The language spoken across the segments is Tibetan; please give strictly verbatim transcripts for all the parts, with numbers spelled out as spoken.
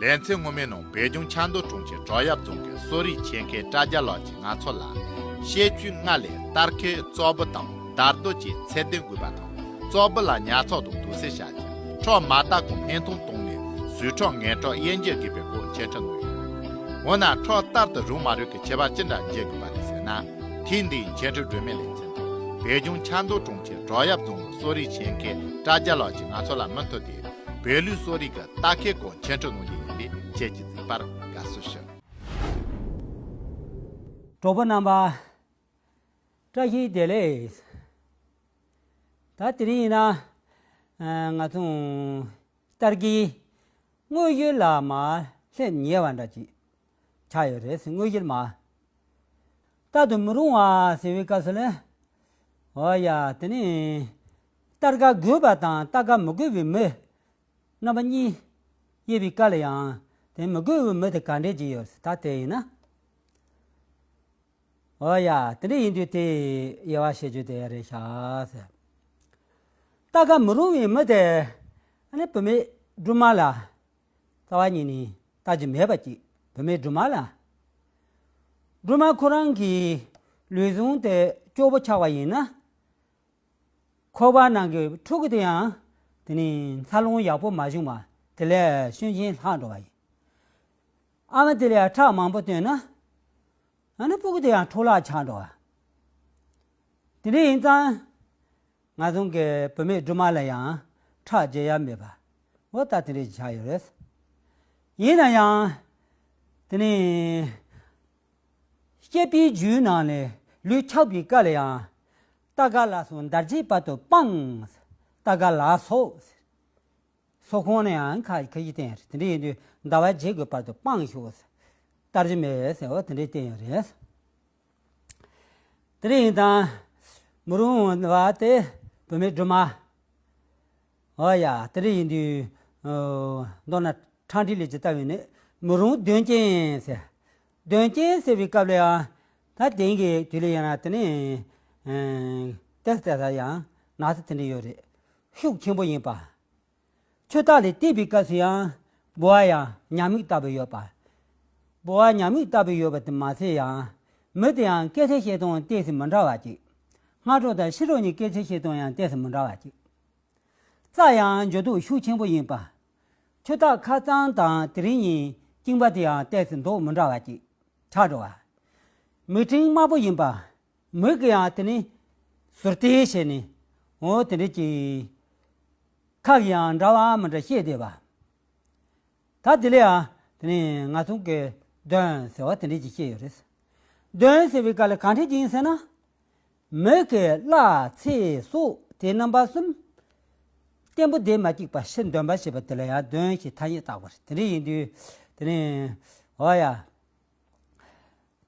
ལེ་ཚན་སྔོན་མའི་ནང་བོད་ལྗོངས་ཆབ་མདོ་གྲོང་ཁྱེར་བྲག་གཡབ་རྫོང་གི་གསོ་རིག་ཆེད་མཁས་བཀྲ་རྒྱ་ལགས་ཀྱིས་ང་ཚོ་ལ། བཤད་རྒྱུད་ལྔ་ལས་སྟར་ཁའི་བཙོག་བུ་དང་འདར་རྡོ་བཅས་ཚད་ལྡན་དགོས་པ་དང་། བཙོག་བུ་ལ་ཉར་ཚགས་དང་དུག་སེལ་བྱ་རྒྱུ། ཁྲག་མ་དག་གོང་སྨན་ཐང་བཏང་ནས་ཟོས་ཁྲག་ངན་ཁྲག་དབྱེ་འབྱེད་དགོས་པའི་སྐོར་འཆད་ཁྲིད་གནང་ཡོད། འོ་ན་ཁྲག་ལྟར་དུ་རུང་མ་རུང་གི་ཁྱད་པར་ཅི་འདྲ་འབྱེད་དགོས་པ་རེད་ཟེར་ན། ཐེངས་འདིའི་འཆད་ཁྲིད་སྒྲོན་མེ་ལེ་ཚན་དུ་བོད་ལྗོངས་ཆབ་མདོ་གྲོང་ཁྱེར་བྲག་གཡབ་རྫོང་གི་གསོ་རིག་ཆེད་མཁས་བཀྲ་རྒྱ་ལགས་ཀྱིས་ང་ཚོ་ལ་མུ་མཐུད་དེ་བོད་ལུགས་གསོ་རིག་གི་སྟར་ཁའི་སྐོར་འཆད་ཁྲིད་གནང་རྒྱུ་ཡིན་པས་ཁྱེད་ཀྱིས་གཟིགས་པར་དགའ་བསུ་ཞུ། གྲོགས་པོ་རྣམ་པ། བཀྲ་ཤིས་བདེ་ལེགས། ད་དེ་རིང་ཡིན་ན། ཨ། ང་ཚོ་སྟར་གྱི་དངོས་གཞི་ལ་མར་སླེབས་ཉེ་བ་འདྲ་ཅིག་ཆགས་ཡོད་རེད། དངོས་གཞི་མར། ལྟར་དུ་མི་རུང་བ་ཟེར་བའི་སྐབས་སུ་ལ། འོ་ཡ། དེ་ནི་སྟར་ཁ་དགོས་པ་དང་སྟར་ཁ་མི་དགོས་པའི་མི་རྣམ་པ་གཉིས་དབྱེ་བའི་སྐབས་ལ་ཡང་དེ་མི་དགོས་པའི་མི་དེ་ག་འདྲས་ཅིག་ཡོད་ཟེར། ད་དེ་ཡིན་ན། འོ་ཡ། དེ་འདྲ་ཡིན་དུས་དེ་དབྱེ་བ་ཕྱེ་རྒྱུ་དེ་རེད་ཤག་ཟེར། སྟར་ཁ་མི་རུང་བའི་མི་དེ། ཨ་ནི་བུད་མེད་སྦྲུམ་མ་ལ་རྩ་བ་ཉིད་ནས་ལྟ་རྒྱུ་མེད་པ་ཅིག་བུད་མེད་སྦྲུམ་མ་ལ། སྦྲུམ་མ་ཁོ་རང་གི་ལུས་ཟུངས་དེ་སྐྱོ་པོ་ཆགས་པ་ཡིན་ན། ཁོག་པ་ནང་གི་ཕྲུ་གུ་དེ་ཡང་དེ་ནི་འཚར་ལོངས་ཡག་པོ་མ་བྱུང་བ་དེ་ལས་ཤུན་ཤུན་ལྷག་འགྲོ་བ་ཡིན། ཨ་མ་དེ་ལས་ཁྲག་མང་པོ་བཏོན་ན། ཨ་ནི་ཕྲུ་གུ་དེ་ཡང་འཕྲོ་བརླག་ཆགས་འགྲོ་བ། དེ་འདྲ་ཡིན་ཙང་། ང་ཚོ་གི་བུད་མེད་སྦྲུམ་མ་ལ་ཡང་ཁྲག་རྒྱག་ཡ་མེད་པ། འོ་ད་དེ་འདྲ་ཆགས་ཡོད་རེད། ཡིན་ན་ཡང་། དེ་ནི། བཤད་པའི་རྒྱུད་ནང་ནས་ལུས་ཆགས་པའི་སྐབས་ལ་ཡང་། སྟར་ཁ་ལ་སོགས་འདར་བྱེད་བར་དུ་སྤང་། སྟར་ཁ་ལ་སོགས། སོགས་གོང་ནས་ཡང་ཁ་ཁ་ཡིག་བསྟན་ཡོད་རེད། དེ་འདྲ་ཡིན་དུས་འདར་བ་བྱེད་དགོས་བར་དུ་སྤང་ཤོག། སྟར་རྒྱུ་མེད་ཟེར་བ་དེ་འདྲ་བསྟན་ཡོད་རེད། དེ་འདྲ་ཡིན་ཙང་། མི་རུང་བ་དེ་བུད་མེད་སྦྲུམ་མ། འོ་ཡ། དེ་འདྲ་ཡིན་དུས། མདོར་ན་ཕྲང་ཕྲིན་ལས་ཀྱི་ལྟ་བས་ནི་མི་རུང་གདོན་རྐྱེན་ཟེར། གདོན་རྐྱེན་ཟེར་བའི་སྐབས་ལ་ཡང་། ད་དེང་གི་དུས་ལ་ཡང་ན་དེ་ནི། ཨ། ཏོག་ཙམ་ཡང་ན་ཚ་དེ་འདྲ་ཡོད་རེད། ཤུགས་ཆེན་པོ་ཡིན་པ། ཆུ་རྟ་ལ་བལྟས་པའི་སྐབས་སུ་ཡང་། ལྦུ་བ་ཡང་ཉ་སྨུག་ལྟ་བུ་ཡོད་པ། ལྦུ་བ་ཉ་སྨུག་ལྟ་བུ་ཡོད་པ་དེ་མ་ཟད་ཡང་། མི་དེ་ཡང་སྐད་ཆ་བཤད་སྟངས་ཏོག་ཙམ་མི་འདྲ་བ་ཅིག་སྔ་དྲོ་དང་ཕྱི་དྲོ་གཉིས་སྐད་ཆ་བཤད་སྟངས་ཡང་ཏོག་ཙམ་མི་འདྲ་བ་ཅིག་རྩྭ་ཡང་འགྱུར་ལྡོག་ཤུགས་ཆེན་པོ་ཡིན་པ། ཆུ་རྟ་ཁ་རྩང་དང་དེ་རིང་གཉིས་བཅིངས་པ་དེ་ཡང་ཏོག་ཙམ་མདོག་མི་འདྲ་བ་ཅིག་ཆགས་འགྲོ་བ། མིག་སྤྲིན་དམར་པོ་ཡིན་པ། མིག་གིས་ཡང་དེ་ནི་ཟུར་བལྟས་བྱས་ནས། འོ་དེ་འདྲ་ཅིག་ཁ་གིས་ཡང་འདྲ་བ་མི་འདྲ་བཤད་བསྡད་པ། ད་དེ་ལ་ཡང་དེ་ནི་ང་ཚོ་གི་གདོན་ཟེར་བ་དེ་འདྲ་ཅིག་བཤད་ཡོད་རེད། གདོན་ཟེར་བའི་སྐབས་ལ་གང་འདྲ་ཅིག་ཡིན་ཟེར་ན། མིག་གི་ལྷ་ཚེ་སྲོག་དེ་རྣམ་པ་གསུམ། བརྟན་པོ་བསྡད་མ་བཅུག་པ་ཕྱིར་འདོན་པ་བྱེད་པ་དེ་ལ་ཡང་གདོན་ཞེས་ཐ་སྙད་བཏགས་པ་རེད། དེ་འདྲ་ཡིན་དུས་དེ་ནི། འོ་ཡ།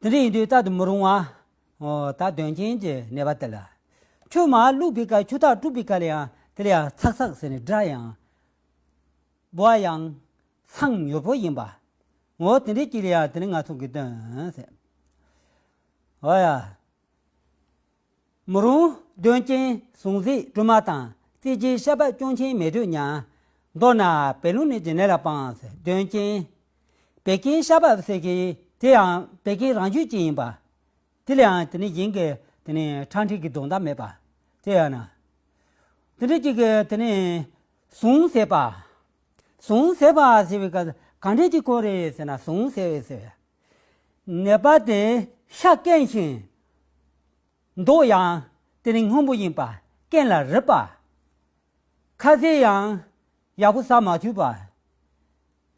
དེ་འདྲ་ཡིན་དུས་རྟག་ཏུ་མི་རུང་བ། འོ་ད་གདོན་རྐྱེན་གྱི་ནད་པ་དེ་ལ། ཆུ་མར་བླུགས་པའི་སྐབས་ཆུ་རྟ་བཀྲུ་བའི་སྐབས་ལ་ཡང་དེ་ལ་ཡང་ཚག་ཚག་ཟེར་ནས་སྒྲ་ཡང་། ལྦུ་བ་ཡང་སངས་མྱུར་པོ་ཡིན་པ། འོ་དེ་འདྲའི་དཀྱིལ་ལ་ཡང་དེ་ནི་ང་ཚོ་གི་གདོན་ཟེར། འོ་ཡ། མི་རུང་གདོན་རྐྱེན་ཟུང་ཟད་སྦྲུམ་མ་དང་། རྩེ་གཅིག་ཤ་པགས་སྐྱོན་ཅན་མེ་དྲོད་ཉ། མདོར་ན་བད་ལུང་ནད་ཀྱི་ནད་ལ་སྤང་ཟེར། གདོན་རྐྱེན། བད་ཀན་ཤ་པགས་ཟེར་གི་དེ་ཡང་བད་ཀན་རང་བྱུང་ཅན་ཡིན་པ། དེ་ལ་ཡང་དེ་ནི་གཞན་གྱི་དེ་ནི་ཕྲ་མཁྲེགས་ཀྱི་སྡོང་རྟགས་མེད་པ། དེ་ཡང་ན། དེ་འདྲ་ཅིག་གི་དེ་ནི་ཟུངས་ཟད་པ། ཟུངས་ཟད་པ་ཟེར་བའི་སྐབས་གང་འདྲ་ཅིག་གོ་རེད་ཟེར་ན། ཟུངས་ཟད་པའི་ཟེར་བའི་ནད་པ་དེ་ཤ་སྐམ་ཞིང་། མདོག་ཡང་དེ་ནི་སྔོན་པོ་ཡིན་པ། སྐེམ་ལ་རིད་པ། ཁ་ཟས་ཡང་ཡག་པོ་ཟ་མ་ཐུབ་པ།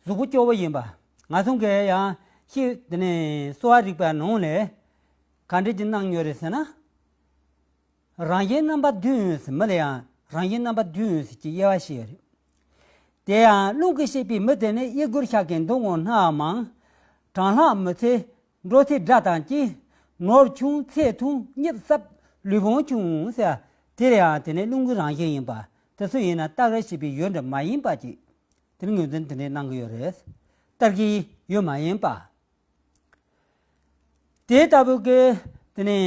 གཟུགས་པོ་སྐྱོ་བོ་ཡིན་པ། ང་ཚོ་གིས་ཡང་ཤི་དེ་ནི་གསོ་བ་རིག་པའི་ནང་ནས་ག་འདྲ་ཅིག་གནང་ཡོད་རེད་ཟེར་ན། རང་བཞིན་རྣམ་པ་བདུན་ཟེར། མི་ལ་ཡང་རང་བཞིན་རྣམ་པ་བདུན་ཟེར་གྱི་དབྱེ་བ་ཕྱེ་ཡོད་རེད། དེ་ཡང་རླུང་གིས་གཤེད་པའི་མི་དེ་ནི་གཡས་སྐོར་ཤ་སྐམ་མདོག་སྔོ་སྣ་མང་། གྲང་ལྷགས་མི་འཚེར། འགྲོ་ཚད་སྒྲ་དང་གཅིག་ནོར་ཆུང་ཚད་ཐུང་གཉིད་སྲབ་ལུས་བོངས་ཆུང་ཟེར། དེ་ལ་ཡང་དེ་ནི་རླུང་གི་རང་བཞིན་ཡིན་པ། དེ་ཚོ་ཡིན་ན་སྟར་ཁ་ཞེས་པའི་ཡུལ་འདྲ་མ་ཡིན་པ་ཅིག་དེ་ནི་ངོས་འཛིན་དེ་འདྲའི་གནང་གི་ཡོད་རེད། སྟར་གྱི་ཡུལ་མ་ཡིན་པ། དེ་ལྟ་བུ་གི་དེ་ནི་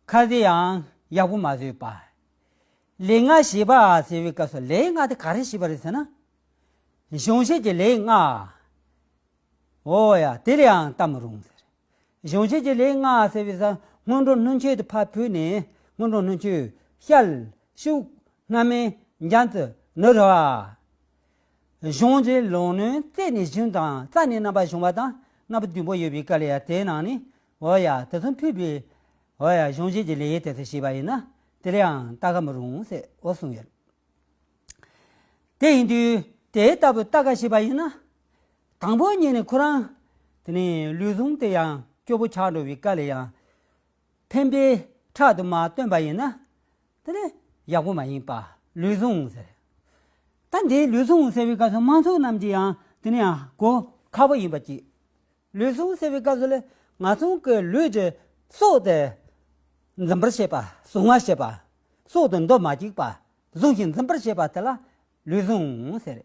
ཁ་ཟས་ཡང་ཡག་པོ་མ་བཟོས་པ། ལས་ལྔ་བྱེད་པ་ཟེར་བའི་སྐབས་སུ་ལས་ལྔ་དེ་ག་རེ་བྱེད་པ་རེད་ཟེར་ན། གཞུང་བཤད་ཀྱི་ལས་ལྔ། འོ་ཡ། དེ་ལ་ཡང་ལྟ་མི་རུང་ཟེར། གཞུང་བྱེད་ཀྱི་ལས་ལྔ་ཟེར་བའི་ས་སྔོན་འགྲོ་སྣོད་མཆེད་དུ་ཕར་ཕུད་ནས། སྔོན་འགྲོ་སྣོད་མཆེད། ཤལ། ཤུག། སྣ་མིན། འཇམ་རྩི། ནུ་ར་བ། གཞུང་གི་ལོག་གནོན་རྩད་ནས་གཞུང་དང་། རྩ་ནས་རྣམ་པར་གཞུང་བ་དང་། རྣམ་པ་བདུན་པོ་ཡོད་པའི་སྐབས་ལ་ཡང་། དེའི་ནང་ནས། འོ་ཡ། དེ་ཚོ་ཕུད་པའི། འོ་ཡ། གཞུང་བྱེད་ཀྱི་ལས་དེ་ཚོ་བྱས་པ་ཡིན་ན། དེ་ལ་ཡང་ལྟ་ག་མི་རུང་ཟེར། འོ་གསུངས་ཡོད། དེ་ཡིན་དུས་དེ་ལྟ་བུ་ལྟ་ག་བྱས་པ་ཡིན་ན། དང་པོ་ཉིད་ནས་ཁོ་རང་དེ་ནས་ལུས་ཟུངས་དེ་ཡང་སྐྱོ་པོ་ཆགས་འགྲོ་བའི་སྐབས་ལ་ཡང་། ཕན་པའི་ཕྲག་ཏུ་མ་བཏོན་པ་ཡིན་ན། དེ་ནི་ཡག་པོ་མ་ཡིན་པ། ལུས་ཟུངས་ཟེར། ད་འདིའི་ལུས་ཟུངས་ཟེར་བའི་སྐབས་སུ་དམངས་ཚོགས་རྣམས་ཀྱིས་ཡང་དེ་ནི་ཡང་གོ་ཁག་པོ་ཡིན་པ་ཅིག། ལུས་ཟུངས་ཟེར་བའི་སྐབས་སུ་ལ་ང་ཚོ་གི་ལུས་ཀྱི་སྲོག་དེ་འཛིན་པར་བྱེད་པ། གཟུང་བར་བྱེད་པ། སྲོག་དེ་འདོར་མ་བཅུག་པ། གཟུང་ཞིང་འཛིན་པར་བྱེད་པ་དེ་ལ་ལུས་ཟུངས་ཟེར།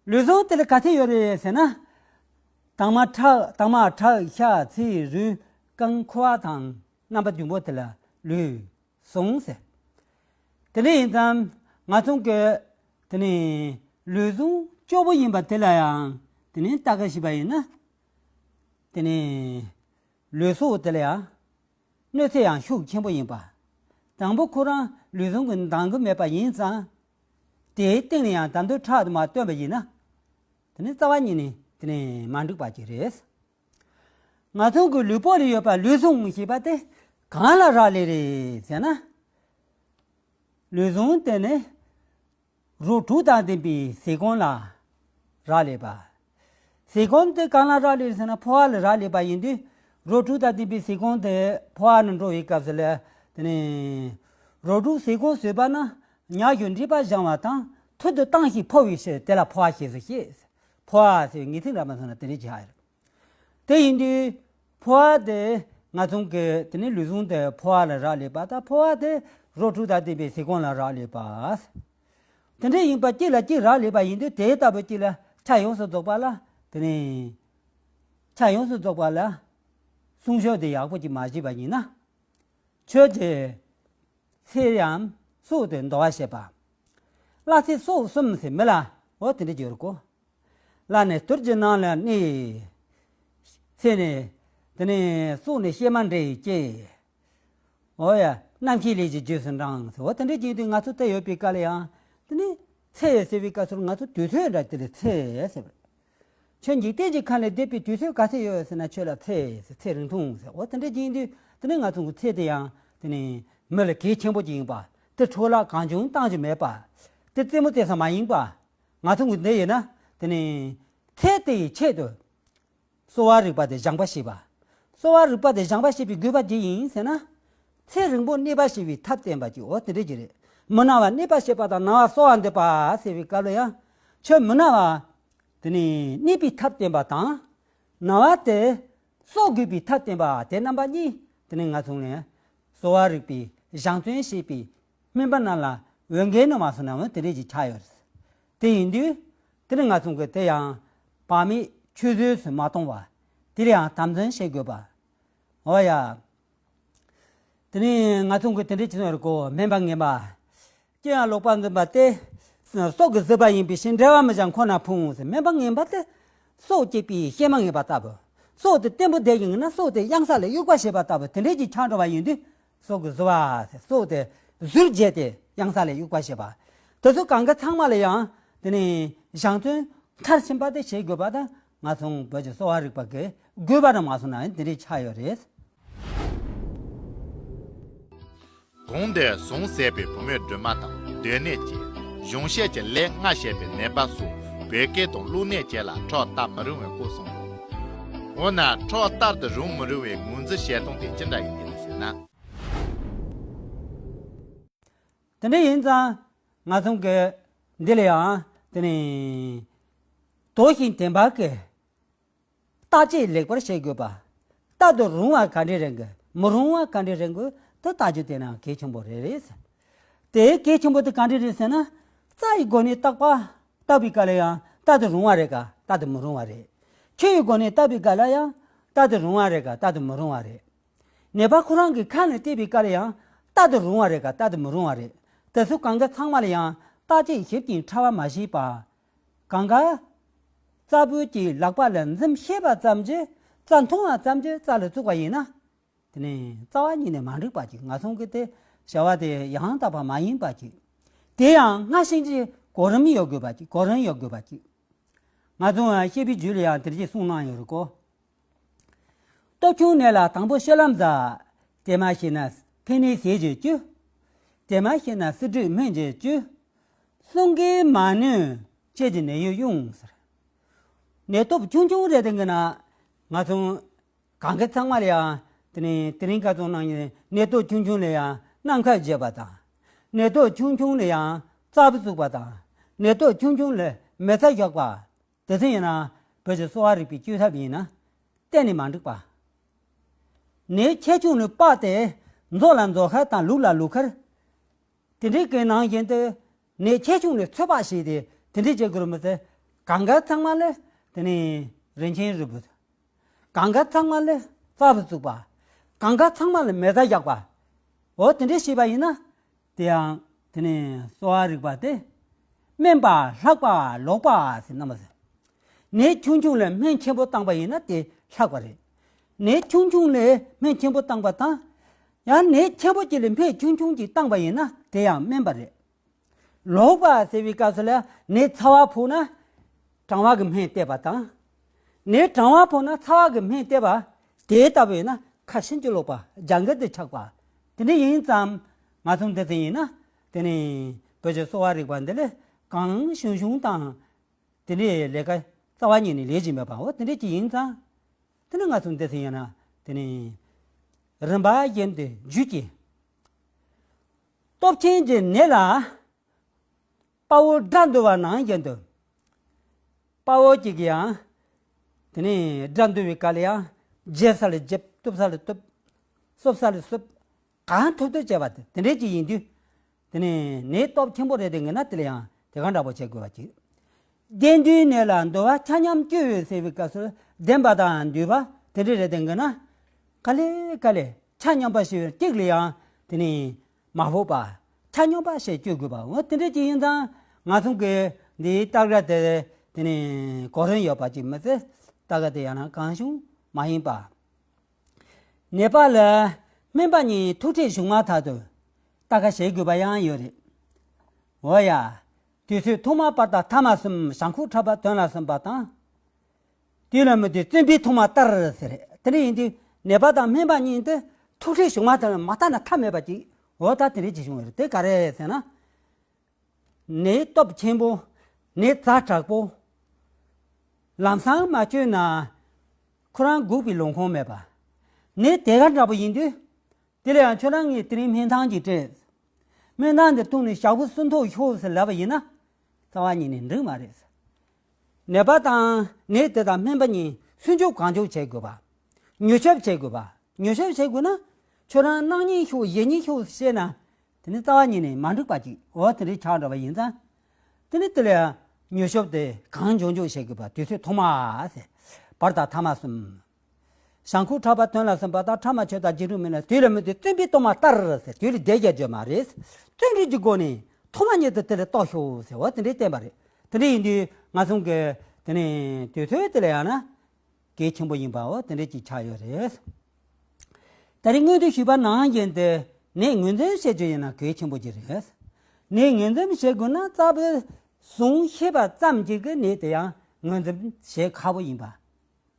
ལུས་ཟུངས་དེ་ལ་ག་ཚད་ཡོད་རེད་ཟེར་ན། དྭངས་མ་ཁྲག། དྭངས་མ་ཁྲག་ཤ་ཚིལ་རུས་རྐང་ཁུ་བ་དང་། རྣམ་པ་བདུན་པོ་དེ་ལ་ལུས་ཟུངས་ཟེར། དེ་འདྲ་ཡིན་ཙང་ང་ཚོ་གི་དེ་ནི་ལུས་ཟུངས་སྐྱོ་པོ་ཡིན་པ་དེ་ལ་ཡང་དེ་ནི་ལྟ་ག་བྱས་པ་ཡིན་ན། དེ་ནི་ལུས་སྲོག་དེ་ལ་ཡང་གནོད་འཚེ་ཡང་ཤུགས་ཆེན་པོ་ཡིན་པ། དང་པོ་ཁོ་རང་ལུས་ཟུངས་ཀྱིས་འདང་གི་མེད་པ་ཡིན་ཙང་། དེའི་སྟེང་ནས་ཡང་ད་དུང་ཁྲག་དུ་མ་བཏོན་པ་ཡིན་ན། དེ་ནི་རྩ་བ་ཉིད་ནས་དེ་ནི་མ་འགྲིག་པ་ཅིག་རེད། ང་ཚོ་གི་ལུས་པོ་ལ་ཡོད་པ་ལུས་ཟུངས་ཞེས་པ་དེ་གང་ལ་རག་ལས་རེད་ཟེར་ན། ལུས་ཟུངས་དེ་ནི་རོ་དྲུག་དང་ལྡན་པའི་ཟས་སྐོམ་ལ་རག་ལས་པ། ཟས་སྐོམ་དེ་གང་ལ་རག་ལས་ཟེར་ན་ཕོ་བ་ལ་རག་ལས་པ་ཡིན་དུས། རོ་དྲུག་དང་ལྡན་པའི་ཟས་སྐོམ་དེ་ཕོ་བ་ནང་འགྲོ་བའི་སྐབས་སུ་ལ། དེ་ནས་རོ་དྲུག་ཟས་སྐོམ་ཟོས་པ་ན་ཉག་གི་སྒྲིབ་པ་སྦྱང་བ་དང་། ཐུར་དུ་བཏང་ཞིང་འཕོ་བའི་ཕྱིར་དེ་ལ་འཕོ་བ་ཞེས་སུ་བཤད། འཕོ་བ་ཟེར་བའི་ངེས་ཚིག་འདྲ་མ་སོང་ན་དེ་འདྲ་ཅིག་ཡོད་རེད། དེ་ཡིན་དུས་ཕོ་བ་དེ་ང་ཚོ་གི་དེ་ནི་ལུས་ཟུངས་དེ་ཕོ་བ་ལ་རག་ལས་པ་དང་། ཕོ་བ་དེ་རོ་དྲུག་དང་ལྡན་པའི་ཟས་སྐོམ་ལ་རག་ལས་པ། དེ་འདྲ་ཡིན་པ་གཅིག་ལ་གཅིག་རག་ལས་པ་ཡིན་དུས། དེ་ལྟ་བུ་གཅིག་ལ་ཆ་ཡོངས་སུ་རྫོགས་པ་ལ། དེ་ནི་ཆ་ཡོངས་སུ་རྫོགས་པ་ལ་སྲུང་སྐྱོབ་དེ་ཡག་པོ་ཅིག་མ་བྱས་པ་ཡིན་ན། ཁྱོད་ཀྱི་ཚེ་ཡང་སྲོག་དེ་འདོར་བར་བྱེད་པ། བླ་ཚེ་སྲོག་གསུམ་ཟེར་མི་ལ་འོ་དེ་འདྲ་བརྗོད་དགོས། བླ་ནི་དུར་གྱི་ནང་ལ་གནས། ཚེ་ནི་དེ་ནི་སྲོག་ནི་གཤེད་མ་འདྲ་ཡིས་བཅད། འོ་ཡ། རྣམ་ཤེས་ལས་ཀྱི་རྗེས་སུ་འབྲང་ཟེར། འོ་དེ་འདྲ་བྱས་དུས་ང་ཚོ་དེ་ཡོད་པའི་སྐབས་ལ་ཡང་། དེ་ནི་ཚེ་ཟེར་བའི་སྐབས་སུ་ང་ཚོ་དུས་ཚོད་འདྲ་དེ་ལ་ཚེ་ཟེར། ཁྱོད་འཇིག་རྟེན་གྱི་ཁམས་ལ་བསྡད་པའི་དུས་ཚོད་ག་ཚོད་ཡོད་ཟེར་ན། ཁྱོད་ལ་ཚེ་ཟེར། ཚེ་རིང་ཐུང་ཟེར། འོ་དེ་འདྲ་བྱས་དུས་དེ་ནི་ང་ཚོ་གི་ཚེ་དེ་ཡང་དེ་ནི་མི་ལ་གལ་ཆེན་པོ་ཅིག་ཡིན་པ། དེ་འཕྲོ་བརླག་གང་བྱུང་བཏང་རྒྱུ་མེད་པ། དེ་རྩེད་མོ་རྩེ་ས་མ་ཡིན་པ། ང་ཚོ་གི་འདི་ཡིན་ན་དེ་ནི་ཚེ་དེ་ཡི་ཆེད་དུ་གསོ་བ་རིག་པ་དེ་སྦྱངས་པ་བྱེད་པ། གསོ་བ་རིག་པ་དེ་སྦྱངས་པ་བྱེད་པའི་དགོས་པ་ཅི་ཡིན་ཟེར་ན། ཚེ་རིང་པོ་གནས་པར་བྱེད་པའི་ཐབས་བསྟན་པ་ཅིག་འོ་དེ་འདྲ་ཅིག་རེད། མི་ན་བ་གནས་པར་བྱེད་པ་དང་། ན་བ་གསོ་བར་འདོད་པ་ཟེར་བའི་སྐབས་ལ་ཡང་། ཁྱོད་མི་ན་བ་དེ་ནི་གནས་པའི་ཐབས་བསྟན་པ་དང་། ན་བ་དེ་གསོ་དགོས་པའི་ཐབས་བསྟན་པ་དེ་རྣམ་པ་གཉིས་དེ་ནི་ང་ཚོ་ནས་གསོ་བ་རིག་པའི་སྦྱང་བརྩོན་བྱེད་པའི་སྨན་པ་རྣམས་ལ་འོས་འགན་ནི་མ་སོང་ན་འོ་དེ་འདྲ་ཅིག་ཆགས་ཡོད་རེད། དེ་ཡིན་དུས་དེ་ནི་ང་ཚོ་གི་དེ་ཡང་བག་མེད་ཆུད་ཟོས་སུ་མ་གཏོང་བ། དེ་ལ་ཡང་དམ་འཛིན་བྱེད་དགོས་པ། འོ་ཡ། དེ་ནི་ང་ཚོ་གི་དེ་འདྲ་ཅིག་ཡོད་རེད་གོ། སྨན་པ་ངན་པ། སྐྱེ་ཡང་ལོག་པར་འཛིན་པ་སྟེ། སྲོག་གི་གཟིར་བ་ཡིན་པའི་ཕྱིར། འབྲལ་བར་མི་བྱ་ཁོ་ན་ཕུང་ཟེར། སྨན་པ་ངན་པ་དེ་སྲོག་བཅད་པའི་གཤེད་མ་ངན་པ་ལྟ་བུ། སྲོག་དེ་བརྟན་པོ་བསྡད་ཀྱི་ཡིན་ན་སྲོག་དེ་གཡང་ས་ལ་གཡུག་པ་བྱེད་པ་ལྟ་བུ་དེ་འདྲ་ཅིག་ཆགས་འགྲོ་བ་ཡིན་དུས། སྲོག་གི་གཟིར་བ་ཟེར། སྲོག་དེ་གཟིར་བྱས་ཏེ་གཡང་ས་ལ་གཡུག་པ་བྱེད་པ། དེ་ཚོ་གང་ག་ཚང་མ་ལ་ཡང་དེ་ནི་སྦྱང་བརྩོན་མཐར་ཕྱིན་པ་དེ་བྱེད་དགོས་པ་དང་། ང་ཚོ་བོད་ཀྱི་གསོ་བ་རིག་པ་གི་དགོས་པ་རང་མ་སོང་ན་འདི་འདྲའི་ཆགས་ཡོད་རེད། གོང་དུ་ཟུངས་ཟད་པའི་བུ་མོའི་སྦྲུམ་མ་དང་སྡོད་གནས་བཅས། གཞུང་བཤད་ཀྱི་ལས་ལྔ་བཤད་པའི་ནད་པ་སོགས་བོད་སྐད་དང་གློག་བརྙན་བཅས་ལ་ཁྲག་བལྟ་མི་རུང་བའི་སྐོར་གསུངས་འདུག་འོ་ན་ཁྲག་བལྟ་དུ་རུང་མི་རུང་བའི་ངོས་འཛིན་བྱེད་སྟངས་དེ་ཅི་འདྲ་ཡིན་པས་ཟེར་ན། དེ་འདྲ་ཡིན་ཙང་ང་ཚོ་གི་འདི་ལ་ཡང་དེ་ནི་དོགས་ཤིང་དད་པ་གི་བརྟག་དཔྱད་ལེགས་པར་བྱེད་དགོས་པ། བལྟ་དུ་རུང་བ་ག་འདྲ་རེད་གི། མི་རུང་བ་ག་འདྲ་རེད་གི། དེ་བརྟག་རྒྱུ་དེ་ནི་གལ་ཆེན་པོ་རེད་རེད། དེ་གལ་ཆེན་པོ་དེ་ག་འདྲ་རེད་ཟེར་ན། རྩ་ཡི་སྒོ་ནས་བརྟག་པ་བརྟག་པའི་སྐབས་ལ་ཡང་བལྟ་དུ་རུང་བ་རེད་ག། བལྟ་དུ་མི་རུང་བ་རེད། ཆོས་ཡི་སྒོ་ནས་བརྟག་པའི་སྐབས་ལ་ཡང་བལྟ་དུ་རུང་བ་རེད་ག། བལྟ་དུ་མི་རུང་བ་རེད། ནད་པ་ཁོ་རང་གི་ཁ་ནས་བལྟས་པའི་སྐབས་ལ་ཡང་བལྟ་དུ་རུང་བ་རེད་ག། བལྟ་དུ་མི་རུང་བ་རེད། དེ་ཚོ་གང་ག་ཚང་མ་ལ་ཡང་བརྟག་དཔྱད་ཞིབ་ཅིང་ཕྲ་བ་མ་བྱས་པ། གང་ག་ རྩ་བོད་ཀྱི་ལག་པ་ལ་འཛིན་ཤེས་པ་ཙམ་གྱིས་རྩ་མཐོང་བ་ཙམ་གྱིས་རྩ་ལ་བཙུགས་པ་ཡིན་ན། དེ་ནས་རྩ་བ་ཉིད་ནས་མ་འགྲིག་པ་ཅིག་ང་ཚོ་གི་དེ་བྱ་བ་དེ་ཡང་དག་པ་མ་ཡིན་པ་ཅིག་དེ་ཡང་སྔ་ཕྱི་གི་གོ་རིམ་ཡོད་དགོས་པ་ཅིག་གོ་རིམ་ཡོད་དགོས་པ་ཅིག་ང་ཚོ་བཤད་པའི་རྒྱུད་ལ་ཡང་དེ་རྗེས་གསུངས་གནང་ཡོད་རེད་གོ། སྟོབས་ཆུང་ནད་ལ་དང་པོ་གཤེད་ལམ་ཟ། དེ་མ་ཤེས་ན་ཕན་ནུས་ཟས་ཀྱི་བཅུད། དེ་མ་ཤེས་ན་བསིལ་དྲོད་སྨན་གྱི་བཅུད། གསུང་གིས་མ་ནུས་ལྕེ་གི་ནད་ཡོད་གཡུང་ཟེར། ནད་སྟོབས་ཆུང་ཆུང་རེད་དེ་གི་ན་ང་ཚོ་གང་ག་ཚང་མ་ལ་ཡང་དེ་ནས་དེ་རིང་ཁ་སང་གནང་ནས་ནད་སྟོབས་ཆུང་ཆུང་ལ་ཡང་རྣམ་ཁ་རྒྱས་པ་དང་། ནད་སྟོབས་ཆུང་ཆུང་ལ་ཡང་རྩ་བུ་བཙུགས་པ་དང་། ནད་སྟོབས་ཆུང་ཆུང་ལ་མེ་བཙའ་བཞག་པ། དེ་ཚོ་ཡིན་ན་བོད་ཀྱི་གསོ་བ་རིག་པའི་བཅོས་ཐབས་ཡིན་ན་གཏན་ནས་མ་འགྲིག་པ། ནད་ཆེ་ཆུང་ལ་དཔག་སྟེ་མཛོ་ལ་མཛོ་ཁར་དང་ལུག་ལ་ལུག་ཁར། དེ་འདྲའི་གི་ནང་བཞིན་དུ་ནད་ཆེ་ཆུང་ལ་ཚོད་དཔག་བྱས་ཏེ་དེ་འདྲའི་བྱེད་དགོས་རེད་མི་ཚེ་གང་ག་ཚང་མ་ལ་དེ་ནས་རིན་ཆེན་རིལ་བུ། གང་ག་ཚང་མ་ལ་རྩ་བུ་བཙུགས་པ། གང་ག་ཚང་མ་ལ་མེ་བཙའ་བཞག་པ། འོ་དེ་འདྲའི་བྱས་པ་ཡིན་ན། དེ་ཡང་དེ་ནས་གསོ་བ་རིག་པ་དེ། སྨན་པ་ལྷག་པ་ལོག་པ་ཟེར་རྣམ་པ་ཟེར། ནད་ཆུང་ཆུང་ལ་སྨན་ཆེན་པོ་བཏང་པ་ཡིན་ན་དེ་ལྷག་པ་རེད། ནད་ཆུང་ཆུང་ལ་སྨན་ཆེན་པོ་བཏང་པ་དང་། ཡང་ནད་ཆེན་པོ་གཅིག་ལ་སྨན་ཆུང་ཆུང་གཅིག་བཏང་པ་ཡིན་ན་དེ་ཡང་སྨན་པ་རེད། ལོག་པ་ཟེར་བའི་སྐབས་སུ་ལ་ནད་ཚ་བ་ཕོག་ན། གྲང་བ་གི་སྨན་བསྟེན་པ་དང་། ནད་གྲང་བ་ཕོག་ན་ཚ་བ་གི་སྨན་བསྟེན་པ། དེ་ལྟ་བུ་ཡིན་ན་ཁ་ཤིན་ཏུ་ལོག་པ་རྒྱང་གི་དུ་ཆགས་པ། དེ་འདྲ་ཡིན་ཙང་ང་ཚོ་འདི་ཚོ་ཡིན་ན་དེ་ནི་བོད་ཀྱི་གསོ་བ་རིག་པ་འདི་ལས་གང་བྱུང་བྱུང་དང་། དེ་འདྲའི་ལས་ཀ་རྩ་བ་ཉིད་ནས་ལས་ཀྱི་མེད་པའོ། དེ་འདྲ་ཅིག་ཡིན་ཙང་། དེ་ནི་ང་ཚོ་འདི་ཚོ་ཡིན་ན་དེ་ནི་རིམ་པ་བཞིན་དུ་བརྒྱུད་ཀྱི། སྟོབས་ཆེན་གྱི་ནད་ལ། དཔའ་བོ་དགྲ་འདུལ་བ་ནང་བཞིན་དུ། དཔའ་བོ་གཅིག་གིས་ཡང་། དེ་ནས་དགྲ་འདུལ་བའི་སྐབས་ལ་ཡང་། འཇིབ་ས་ལ་འཇིབ། གཏུབ་ས་ལ་གཏུབ། གསོབ་ས་ལ་གསོབ། གང་ཐུབ་ཐུབ་བྱས་པ་དེ་དེ་འདྲས་ཅིག་ཡིན་དུས། དེ་ནས་ནད་སྟོབས་ཆེན་པོ་རེད་དེ་ངེས་ན་དེ་ལ་ཡང་དེ་ག་འདྲ་པོ་བྱེད་དགོས་པ་ཅིག་བདེ་འདུལ་ནད་ལ་འདུལ་བ་ཆ་མཉམ་བཅུ་ཟེར་བའི་སྐབས་སུ་བདེན་པ་དང་འདུས་པ་དེ་འདྲས་རེད་དེ་ངེས་ན། ག་ལེ་ག་ལེ་ཆ་མཉམ་པ་ཞིག་གཅིག་ལ་ཡང་དེ་ནས། མ་ཕོག་པ། ཆ་སྙོམས་པ་ཞེས་བརྗོད་དགོས་པ་འོ་དེ་འདྲ་ཅིག་ཡིན་ཙང་ང་ཚོ་གི་འདིའི་ལྟ་གྲུབ་དེ་དེ་ནི་གོ་རིམ་ཡོད་པ་ཅིག་མི་ཚེ་ལྟ་ག་དེ་ཡང་ན་གང་བྱུང་མ་ཡིན་པ། ནད་པ་ལ་སྨན་པ་གཉིས་ཐུག་འཕྲད་བྱུང་མ་ཐག་ཏུ་ལྟ་ག་བྱེད་དགོས་པ་ཡང་ཡོད་རེད། འོ་ཡ། དུས་ཚོད་ཐོག་མ་བར་དང་ཐ་མ་གསུམ་བྱང་ཁོག་ཕྲག་པ་དོན་ལ་གསུམ་པ་དང་། དེ་ལ་མི་དེ་བཙུན་པའི་ཐོག་མ་ལྟར་ཟེར། དེ་འདྲ་ཡིན་དུས་ནད་པ་དང་སྨན་པ་གཉིས་དེ་ཐུག་འཕྲད་བྱུང་བ་དང་མ་ལྟ་ན་ཐབས་མེད་པ་ཅིག་འོ་ད་དེ་འདྲ་ཅིག་བྱུང་བ་རེད་དེ་ག་རེ་ཟེར་ན། ནད་སྟོབས་ཆེན་པོ། ནད་ཛ་དྲག་པོ། ལམ་སང་མ་བཅོས་ན། ཁོ་རང་འགུགས་པའི་ལོང་ཁོང་མེད་པ། ནད་དེ་ག་འདྲ་པོ་ཡིན་དུས། དེ་ལ་ཡང་ཁྱོད་རང་ངས་དེ་རིང་སྨན་ཐང་ཅིག་སྤྲད། སྨན་ཐང་འདི་བཏུང་ནས་ཞག་པོ་སུན་ཐོག་ཤོག་ཟེར་ལབ་པ་ཡིན་ན། རྩ་བ་ཉིད་ནས་འགྲིག་མ་རེད། ནད་པ་དང་ནད་དེ་དང་སྨན་པ་གཉིས་སུན་སྐྱོབ་གང་ལྕོགས་བྱེད་དགོས་པ། མྱུར་སྐྱོབ་བྱེད་དགོས་པ། མྱུར་སྐྱོབ་བྱེད་དགོས་ན། ཁྱོད་རང་གནངས་ཉིན་ཤོག་གཞེས་ཉིན་ཤོག་ཟེར་བཤད་ན། དེ་ནི་རྩ་བ་ཉིད་ནས་མ་འགྲིག་པ་ཅིག་འོ་དེ་འདྲའི་ཆགས་འགྲོ་བ་ཡིན་ཙང་། དེ་ནི་དེ་ལས་མྱུར་སྐྱོབ་དེ་གང་མགྱོགས་མགྱོགས་བྱེད་དགོས་པ་དུས་ཚོད་ཐོག་མ་ཟེར། བར་དང་ཐ་མ་གསུམ། བྱང་ཁོག་ཕྲག་པ་དོན་ལ་གསུམ་པ་དང་ཕྲ་མ་ཆོད་དང་རྗེས་འགྲོ་མིན་ལ་དུས་ལ་མི་དུས་བཙུན་པའི་ཐོག་མ་ལྟར་ཟེར་དུས་ལ་བསྡད་རྒྱ་བརྗོད་མ་རེད། བཙུན་རིགས་ཀྱི་སྒོ་ནས་ཐོག་མ་ཉིད་དུ་དེ་ལ་རྟོགས་ཤོག་ཟེར་བ་དེ་འདྲའི་བསྟན་པ་རེད། དེ་འདྲ་ཡིན་དུས་ང་ཚོ་གི་དེ་ནས་དུས་ཚོད་དེ་ལ་ཡང་ན། གལ་ཆེན་པོ་ཡིན་པའོ་དེ་འདྲ་ཅིག་ཆགས་ཡོད་རེད། ད་རེས་སྔོན་དུ་ཞུས་པ་ནང་བཞིན་དུ་ནད་ངོས་འཛིན་བྱེད་རྒྱུ་ཡིན་ན་གལ་ཆེན་པོ་ཅིག་རེད། ནད་ངོས་འཛིན་བྱེད་དགོས་ན་རྩ་བའི་བཟུང་ཤེས་པ་ཙམ་གྱིས་ཀྱི་ནད་དེ་ཡང་ངོས་འཛིན་བྱེད་ཁག་པོ་ཡིན་པ།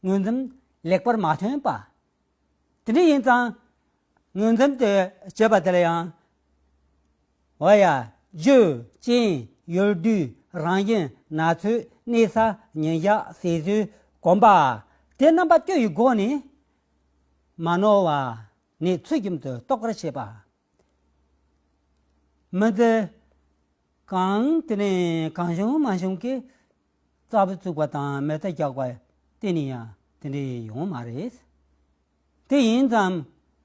ངོས་འཛིན་ལེགས་པར་མ་ཐོན་པ། དེ་འདྲ་ཡིན་ཙང་། ངོས་འཛིན་དེ་བྱེད་པ་དེ་ལ་ཡང་། འོ་ཡ། རྒྱུ། རྐྱེན། ཡུལ་དུས། རང་བཞིན། ན་ཚོད། གནས་ས། ཉིན་ཞག་ཟས་བཟོས། གོམས་པ། དེ་རྣམ་པ་བཅུ་ཡི་སྒོ་ནས། མ་ནོར་བ། ནད་ཚུལ་ཁྲིམས་དུ་རྟོགས་པར་བྱེད་པ། མི་ཚེ། གང་དེ་ནས་གང་བྱུང་མ་བྱུང་གི་རྩ་བུ་བཙུགས་པ་དང་མེ་བཙའ་རྒྱག་པ་གཏན་ནས་ཡང་དེ་འདྲ་ཡོང་མ་རེད། དེ་ཡིན་ཙང་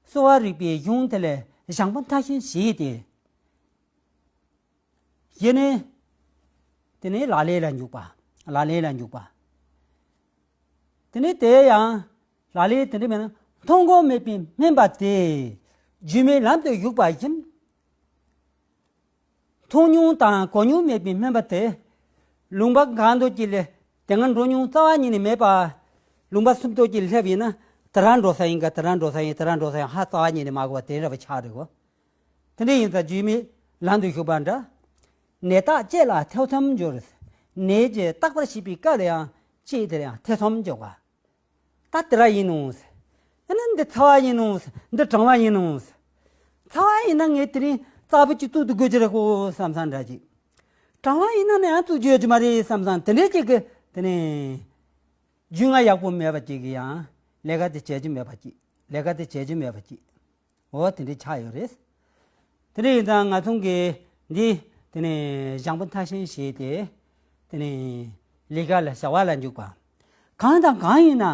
གསོ་བ་རིག་པའི་གཞུང་དེ་ལས་བྱང་པོ་མཐའ་གཞན་བཞེས་ཏེ། གཞི་ནས་དེ་ནས་ལག་ལེན་ལ་འཇུག་པ། ལག་ལེན་ལ་འཇུག་པ། དེ་ནས་དེ་ཡང་ལག་ལེན་དེ་འདྲ་མེད་ན་མཐོང་སྒོ་མེད་པའི་སྨན་པ་དེ་སྒྱུ་མའི་ལམ་དུ་ཞུགས་པ་བཞིན། མཐོང་མྱོང་དང་གོ་མྱོང་མེད་པའི་སྨན་པ་དེ་ལུང་པ་གང་དུ་ཅིག་ལས་ དེ་སྔ་འགྲོ་མྱོང་རྩ་བ་ཉིད་ནས་མེད་པ། ལུང་པ་སུམ་མདོ་གཅིག་སླེབས་ཡིན་ན་དེ་རང་འགྲོ་ས་ཡིན་ག་དེ་རང་འགྲོ་ས་ཡིན་དེ་རང་འགྲོ་ས་ཡིན་ཧ་རྩ་བ་ཉིད་ནས་མ་གོ་བ་དེ་འདྲ་བ་ཆགས་རེད་གོ། དེ་འདྲ་ཡིན་ཙང་རྒྱུས་མེད་ལམ་དུ་ཞུགས་པ་འདྲ། ནད་རྟགས་བཅས་ལ་ཐེ་ཚོམ་འབྱོར། ནད་ཀྱིས་བརྟག་པར་བྱེད་པའི་སྐབས་ལ་ཡང་ཅིས་དེར་ཡང་ཐེ་ཚོམ་འཇོག་པ། ད་དེ་ར་ཡིན་ནོ། ཨ་ན་འདི་ཚ་བ་ཡིན་ནོ། འདི་གྲང་བ་ཡིན་ནོ། ཚ་བ་ཡིན་ན་ངས་དེ་རིང་རྩ་བུ་གཅིག་བཙུགས་ཏུ་དགོས་ཀྱི་རེད་ཁོ་བསམ་བསམ་འདྲ་ཅིག་གྲང་བ་ཡིན་ན་ནི་ཡང་བཙུགས་རྒྱུ་ཡོད་ཀྱི་མ་རེད་བསམ་བསམ་དེ་འདྲའི་ཅིག་གི་དེ་ནས་རྒྱུས་མངའ་ཡག་པོ་མེད་པ་ཅིག་གི་ཡང་ལས་ཀ་དེ་བྱེད་རྒྱུ་མེད་པ་ཅིག་ལས་ཀ་དེ་བྱེད་རྒྱུ་མེད་པ་ཅིག་འོ་དེ་འདྲའི་ཆགས་ཡོད་རེད། དེ་འདྲ་ཡིན་ཙང་ང་ཚོ་གིས་འདི་དེ་ནས་སྦྱང་པོ་མཐར་ཕྱིན་བྱས་ཏེ་དེ་ནས་ལས་ཀ་ལ་བྱ་བ་ལ་འཇུག་པ། གང་དང་གང་ཡིན་ན།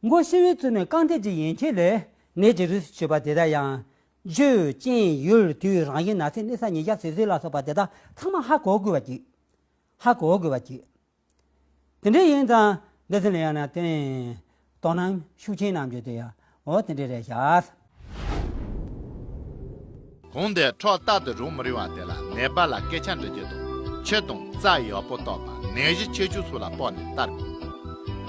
མགོ་ཤི་བོའི་ཚུལ་ནས་རྐང་མཐིལ་གྱི་ཡན་ཆད་ལས་ནད་ཀྱི་རིགས་སུ་ཆུད་པ་དེ་དག་ཡང་། བཅོས་རྐྱེན་ཡུལ་དུས་རང་བཞིན་ན་ཚད་གནས་ས་ཉིན་ཞག་ཟོས་ཟོས་ལ་སོགས་པ་དེ་དག་ཚང་མ་ཧ་གོ་དགོས་པ་ཅིག་ཧ་གོ་དགོས་པ་ཅིག་དེ་འདྲ་ཡིན་ཙང་འདི་ཚོ་ལ་ཡང་ན་དེ་ནས་དོ་སྣང་ཤུགས་ཆེན་གནང་རྒྱུ་དེ་ཡང་འོ་དེ་འདྲ་རེད་ཤག་གོང་དེ་ཁྲག་རྟག་ཏུ་རུང་མི་རིང་བ་དེ་ལ་ནད་པ་ལ་སྐད་ཆ་འདྲི་རྒྱུ་དང་ཆུ་དང་རྩྭ་ཡག་པོ་བཏབ་པ་ནད་གཞི་ཆེ་ཆུང་སོགས་ལ་དཔག་ནས་བལྟ་དགོས།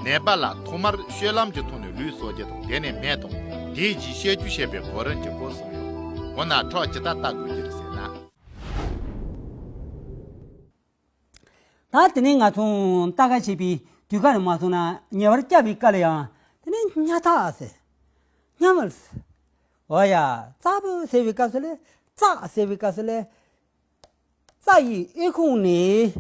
ནད་པ་ལ་ཐོག་མར་སྤྱོད་ལམ་གྱི་ཐོག་ནས་ལུས་གསོ་རྒྱུ་དང་དེ་ནས་སྨན་དང་དེའི་རྗེས་བཤད་རྒྱུ་བཤད་པའི་གོ་རིམ་གྱི་སྐོར་གསུངས་ཡོད། འོ་ན་ཁྲག་ཇི་ལྟར་བལྟ་དགོས་ཀྱི་རེད་ཟེར་ན། ད་དེ་ནས་ང་ཚོ་ལྟ་ག་བྱེད་པའི་དུས་སྐབས་ནས་མ་སོང་ན་ཉེ་བར་བསྐྱབ་པའི་སྐབས་ལ་ཡང་དེ་ནས་སྙ་ཐག་ཟེར། སྙ་མར་ཟེར། འོ་ཡ། རྩ་བུ་ཟེར་བའི་སྐབས་སུ་ལས་རྩ་ཟེར་བའི་སྐབས་སུ་ལས་རྩ་ཡི་ཨེ་ཁུང་ནས་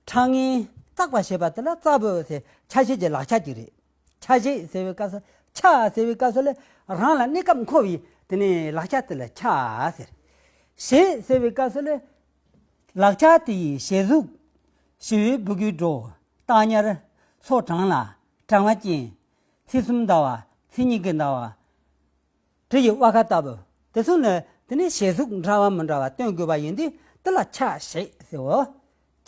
ཁྲག་ངན་བཙག་པ་བྱེད་པ་དེ་ལ་རྩ་བུ་ཟེར་ཆ་ཤས་ཀྱི་ལག་ཆ་ཅིག་རེད། ཆ་ཤས་ཟེར་བའི་སྐབས་སུ་ཆ་ཟེར་བའི་སྐབས་སུ་ལས་རང་ལ་གནས་སྐབས་མཁོ་བའི་དེ་ནས་ལག་ཆ་དེ་ལ་ཆ་ཟེར། ཞེས་ཟེར་བའི་སྐབས་སུ་ལས། ལག་ཆ་དེ་ཡི་ཞེ་གཟུགས། ཞི་བའི་སྦུ་གུའི་སྒྲོ། རྟགས་ཉར། སོ་གྲངས་ལ། གྲངས་པ་ཅན། ཚེས་གསུམ་ཟླ་བ། ཚེས་གཉིས་ཀྱི་ཟླ་བ། དྲི་ཡི་དབལ་ཁ་ལྟ་བུ། དེ་ཚོ་ནི་དེ་ནི་ཞེ་གཟུགས་འདྲ་བ་མི་འདྲ་བ་སྟོན་དགོས་པ་ཡིན་དུས་དེ་ལ་ཆ་ཞེས་ཟེར་བོ།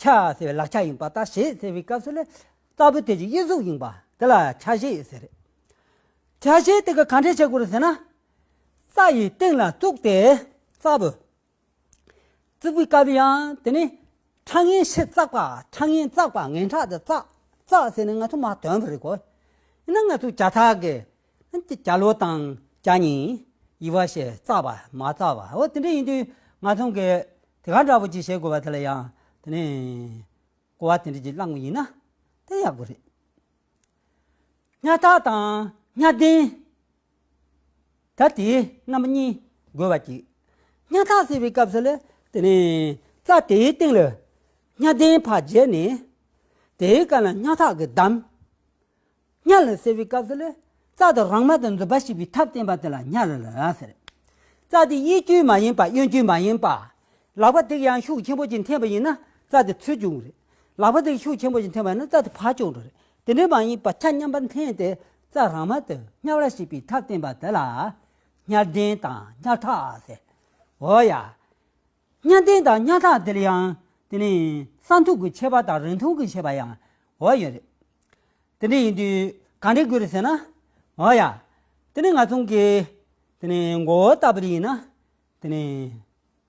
ཆ་ཟེར་བའི་ལག་ཆ་ཡིན་པ་ད་ཞེས་ཟེར་བའི་སྐབས་སུ་ལས་རྟགས་བུ་དེ་ཀྱི་དབྱེ་གཟུགས་ཡིན་པ་དེ་ལ་ཆ་ཞེས་ཟེར། ཆ་ཞེས་དེ་ག་ག་འདྲས་བྱེད་དགོས་རེད་ཟེར་ན། རྩ་ཡི་སྟེང་ལ་བཙུགས་ཏེ་རྩ་བུ། བཙུགས་པའི་སྐབས་ཡང་དེ་ནི་ཁྲག་ངན་ཕྱིར་བཙག་པ། ཁྲག་ངན་བཙག་པ་ངན་ཁྲག་དེ་བཙག་བཙག་ཟེར་ནས་ང་ཚོ་མ་དོན་པ་རེད་གོ། ཡིན་ན་ང་ཚོ་ཇ་ཚག་གི་ཇ་ལོ་དང་ཇ་ཉིན་ཡི་བ་ཞེས་བཙག་པ་མ་བཙག་པ་འོ་དེ་འདྲ་ཡིན་དུས་ང་ཚོ་གི་དེ་ག་འདྲ་པོ་ཅིག་བྱེད་དགོས་པ་དེ་ལ་ཡང་དེ་ནི་གོ་བ་དེ་འདྲ་ཅིག་བླངས་པ་ཡིན་ན་དེ་ཡག་པོ་རེད། སྙ་ཐག་དང་སྙ་ལྡན། ད་དེའི་རྣམ་པ་གཉིས་དགོས་པ་ཅིག་སྙ་ཐག་ཟེར་བའི་སྐབས་སུ་ལ་དེ་ནས་རྩ་དེའི་སྟེང་ལ་སྙ་ལྡན་ཕར་བརྒྱབ་ནས་དེའི་སྒང་ལ་སྙ་ཐག་གིས་བསྡམས། སྙ་ལ་ཟེར་བའི་སྐབས་སུ་ལ་རྩ་དེ་རང་མལ་དུ་འཛིན་པ་ཞིག་པའི་ཐབས་བསྟན་པ་དེ་ལ་སྙ་ལ་ལ་ཟེར། རྩ་དེ་གཡས་བསྐྱོད་མ་ཡིན་པ་གཡོན་བསྐྱོད་མ་ཡིན་པ། ལག་པ་དེ་ཡང་ཤུགས་ཆེན་པོ་ཅིག་འཐེན་པ་ཡིན་ན་རྩ་དེ་ཚུར་བཅུག་རེད། ལག་པ་དེ་ཤུགས་ཆེན་པོ་ཅིག་འཐེན་པ་ཡིན་ན་རྩ་དེ་ཕར་བཅུག་འགྲོ་རེད། དེ་འདྲ་མ་ཡིན་པ་ཆ་མཉམ་པ་འཐེན་ཏེ་རྩ་རང་མལ་དུ་སྙ་ལ་ཞིག་པའི་ཐབས་བསྟན་པ་དེ་ལ་སྙ་ལྡན་དང་སྙ་ཐག་ཟེར། འོ་ཡ། སྙ་ལྡན་དང་སྙ་ཐག་དེ་ལ་ཡང་དེ་ནི་ས་མཐུག་གི་ཁྱད་པར་དང་རིང་ཐུང་གི་ཁྱད་པར་ཡང་འོ་ཡོད་རེད། དེ་འདྲ་ཡིན་དུས་ག་འདྲ་དགོས་རེད་ཟེར་ན། འོ་ཡ། དེ་ནི་ང་ཚོ་གི་དེ་ནི་མགོ་བོ་ལྟ་བུ་ཡིན་ན་དེ་ནི་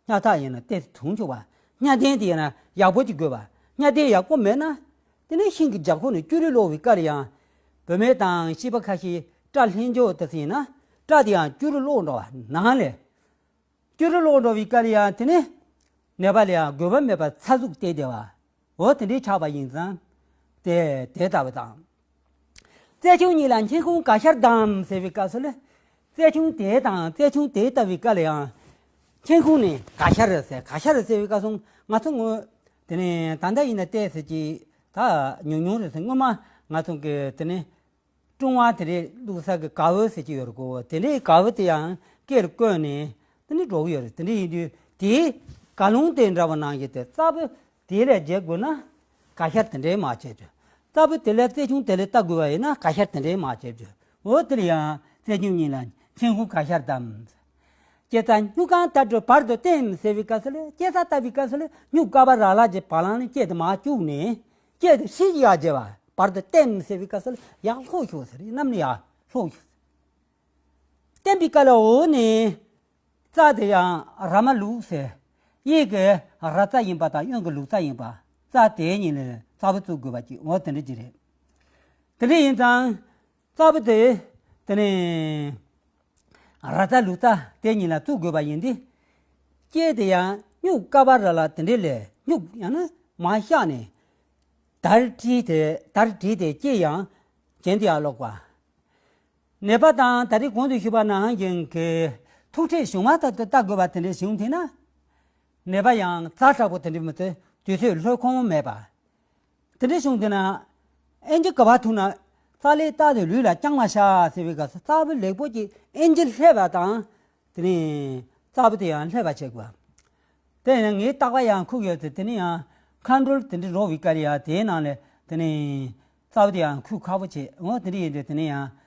སྙ་ཐག་ཡིན་ན་ཏོག་ཙམ་ཐུང་ཆོག་པ། སྙ་ལྡན་དེ་ཡིན་ན་ཡག་པོ་ཅིག་དགོས་པ། སྙ་ལྡན་ཡག་པོ་མེད་ན་དེ་ནི་ཤིང་གི་རྒྱབ་ཁུག་ནས་སྐྱུ་རུ་སློག་པའི་སྐབས་ལ་ཡང་། བུད་མེད་དང་སྐྱེས་པ་ཁ་ཤས་སྐྲ་ལྷན་འཇོག་དེ་ཚོ་ཡིན་ན་སྐྲ་དེ་ཡང་སྐྱུ་རུ་སློག་འགྲོ་བ་ནང་ལས། སྐྱུ་རུ་སློག་འགྲོ་བའི་སྐབས་ལ་ཡང་དེ་ནི་ནད་པ་ལ་ཡང་དགོས་པ་མེད་པར་ཚ་ཟུག་སྟེར་བསྡད་པ། འོ་དེ་འདྲའི་ཆགས་པ་ཡིན་ཙང་དེ་དེ་ལྟ་བུ་དང་། རྩེ་ཆུང་གཉིས་ལ་མཆན་ཁུང་ག་ཤར་བསྡམས་ཟེར་བའི་སྐབས་སུ་ལ། རྩེ་ཆུང་དེ་དང་རྩེ་ཆུང་དེ་ལྟ་བུའི་སྐབས་ལ་ཡང་། མཆན་ཁུང་ནས་ག་ཤར་ཟེར་ག་ཤར་ཟེར་བའི་སྐབས་སུ་ང་ཚོ་ངོས། དེ་ནས་ད་ལྟ་ཡིན་ན་བལྟས་ཟེར་གྱི་ད་ཉུང་ཉུང་རེད་ཟེར་སྔོན་མ་ང་ཚོ་གི་དེ་ནས། ཀྲུང་ཝང་དེ་རེད་བླུགས་ས་གི་ག་བུ་ཟེར་གྱི་ཡོད་རེད་གོ། དེ་འདྲའི་ག་བུ་དེ་ཡང་སྐེ་རུ་བསྐོན་ནས་དེ་འདྲ་འགྲོ་གི་ཡོད་རེད། དེ་འདྲ་ཡིན་དུས་དེའི་ག་ལུང་དེ་འདྲ་བ་ནང་བཞིན་དེ་རྩ་བུ་དེ་ལས་བརྒྱབ་དགོས་ན་ག་ཤར་དེ་འདྲའི་མ་བྱེད་རྒྱུ། རྩ་བུ་དེ་ལས་རྩེ་ཆུང་དེ་ལས་ལྟ་དགོས་པ་ཡིན་ན་ག་ཤར་དེ་འདྲའི་མ་བྱེད་རྒྱུ། འོ་དེ་ལ་ཡང་རྩེ་ཆུང་གཉིས་ལ་མཆན་ཁུང་ག་ཤར་བསྡམས། སྐྱེ་རྩ་སྨྱུག་རྐང་ལྟར་དུ་བར་དུ་བསྟན་ཟེར་བའི་སྐབས་སུ་ལ་སྐྱེ་རྩ་ལྟ་བུའི་སྐབས་སུ་ལ་སྨྱུག་དཀར་པ་ར་ལ་གྱི་བ་ལང་ལ་སྐྱེ་དེ་མ་བཅུག་ནས། སྐྱེ་དེ་ཧྲིལ་ཡར་བརྒྱབ་པ་བར་དུ་བསྟན་ཟེར་བའི་སྐབས་སུ་ལ་ཡར་ལྷོག་ཤོག་ཟེར་གནམ་ནས་ཡར་ལྷོག་ཤོག་ཟེར། བསྟན་པའི་སྐབས་ལ་འོ་ནི། རྩ་དེ་ཡང་ར་མ་ལུག་ཟེར། གཡས་ཀྱི་ར་རྩ་ཡིན་པ་དང་གཡོན་གྱི་ལུག་རྩ་ཡིན་པ། རྩ་དེ་གཉིས་ལ་ རྩ་བུ་བཙུགས་དགོས་པ་ཅིག་འོ་དེ་འདྲ་ཅིག་རེད། དེ་འདྲ་ཡིན་ཙང་། རྩ་བུ་དེ། དེ་ནས། ར་རྩ་ལུག་རྩ་དེ་གཉིས་ལ་བཙུགས་དགོས་པ་ཡིན་ཏེ། སྐྱེས་དེ་ཡང་སྨྱུག་ཀ་བ་ར་ལ་དེ་འདྲ་ལས་སྨྱུག་ཡང་ན་མ་བཤགས་ནས། དར་བྲིས་ཏེ་དར་བྲིས་ཏེ་སྐྱེས་ཡང་གྱེན་དུ་ཡར་ལོག་པ། ནད་པ་དང་ད་རེས་གོང་དུ་ཞུས་པ་ནང་བཞིན་གྱི་ཐུག་འཕྲད་བྱུང་མ་ཐག་ཏུ་ལྟ་དགོས་པ་དེ་འདྲ་བྱུང་ཐལ་ན། ནད་པ་ཡང་ཛ་དྲག་པོ་དེ་འདྲ་མི་ཚེ་དུས་ཚོད་ལྷོད་ཁོམ་མེད་པ། དེ་འདྲ་བྱུང་དེ་ན། ཨེན་ཅི་ག་བ་ཐུག་ན། རྩ་ལས་བཏགས་ཏེ་ལུས་ལ་བརྐྱང་མ་བཞག་ཟེར་བའི་སྐབས་སུ་རྩ་བུ་ལེགས་པོ་ཅིག་ཨེན་ཅི་ལྷེབ་པ་དང་། དེ་ནས་རྩ་བུ་དེ་ཡང་ལྷེབ་པ་བྱེད་དགོས། དེ་ཡང་ངའི་རྟག་པ་ཡང་ཁུག་ཡོད་དེ་དེ་ནས་ཡང་ཁ་འགྲོལ་དེ་འདྲ་རོ་བའི་སྐར་ཡང་དེའི་ནང་ལས་དེ་ནས་རྩ་བུ་དེ་ཡང་ཁུག་ཁག་པོ་བྱེད་འོ་དེ་འདྲ་ཡིན་དུས་དེ་ནས་ཡང་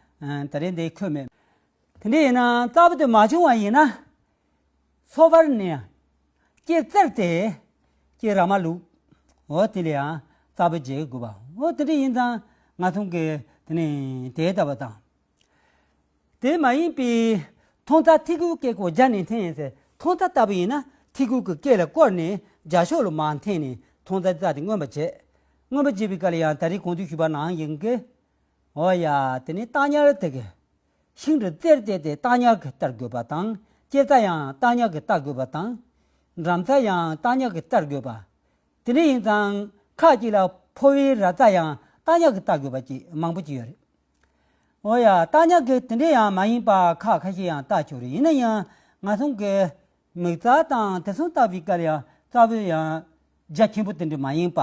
ད་རེས་འདི་ཁུག་མེད། དེ་འདྲ་ཡིན་ན་རྩ་བུ་དེ་མ་བྱུང་བ་ཡིན་ན། སོ་པར་ནས་ལྕེ་བཙིར་ཏེ་ལྕེ་ར་མ་ལུག་འོ་དེ་ལ་ཡང་རྩ་བུ་འབྱེད་དགོས་པ་འོ་དེ་འདྲ་ཡིན་ཙང་ང་ཚོ་གིས་དེ་ནས་དེ་ལྟ་བུ་དང་། དེ་མ་ཡིན་པའི་མཐོང་རྩ་ཐིག་གུ་སྐེ་ཀོ་རྒྱ་ནས་འཐེན་ཡིན་ཟེར་མཐོང་རྩ་ལྟ་བུ་ཡིན་ན་ཐིག་གུ་གི་སྐེ་ལ་བསྐོར་ནས་རྒྱ་ཤོག་ལ་མར་འཐེན་ནས་མཐོང་རྩ་རྩ་དེ་མངོན་པར་བྱེད། མངོན་པར་བྱེད་པའི་སྐབས་ལ་ཡང་ད་རེས་གོང་དུ་ཞུས་པ་ནང་བཞིན་གྱི། འོ་ཡ་དེ་ནི་རྟགས་ཉར་དེ་གི། ཤིང་དུ་རྩེར་བལྟས་ཏེ་རྟགས་ཉར་གྱིས་བལྟ་དགོས་པ་དང་། ལྕེ་རྩ་ཡང་རྟགས་ཉར་གྱིས་བལྟ་དགོས་པ་དང་། འགྲམ་རྩ་ཡང་རྟགས་ཉར་གྱིས་བལྟ་དགོས་པ། དེ་འདྲ་ཡིན་ཙང་ཁ་ཅིག་ལ་ཕོ་བའི་ར་རྩ་ཡང་རྟགས་ཉར་གྱིས་བལྟ་དགོས་པ་ཅིག་མང་པོ་ཅིག་ཡོད་རེད། འོ་ཡ་རྟགས་ཉར་གྱིས་དེ་འདྲ་ཡང་མ་ཡིན་པ་ཁག་ཁ་ཤས་ཡང་བལྟ་ཆོག་རེད། ཡིན་ན་ཡང་ང་ཚོ་གི་མིག་རྩ་དང་དེ་ཚོ་ལྟ་བུའི་སྐབས་ལ་ཡང་རྩ་བུ་ཡང་རྒྱ་ཆེན་པོ་དེ་འདྲ་མ་ཡིན་པ།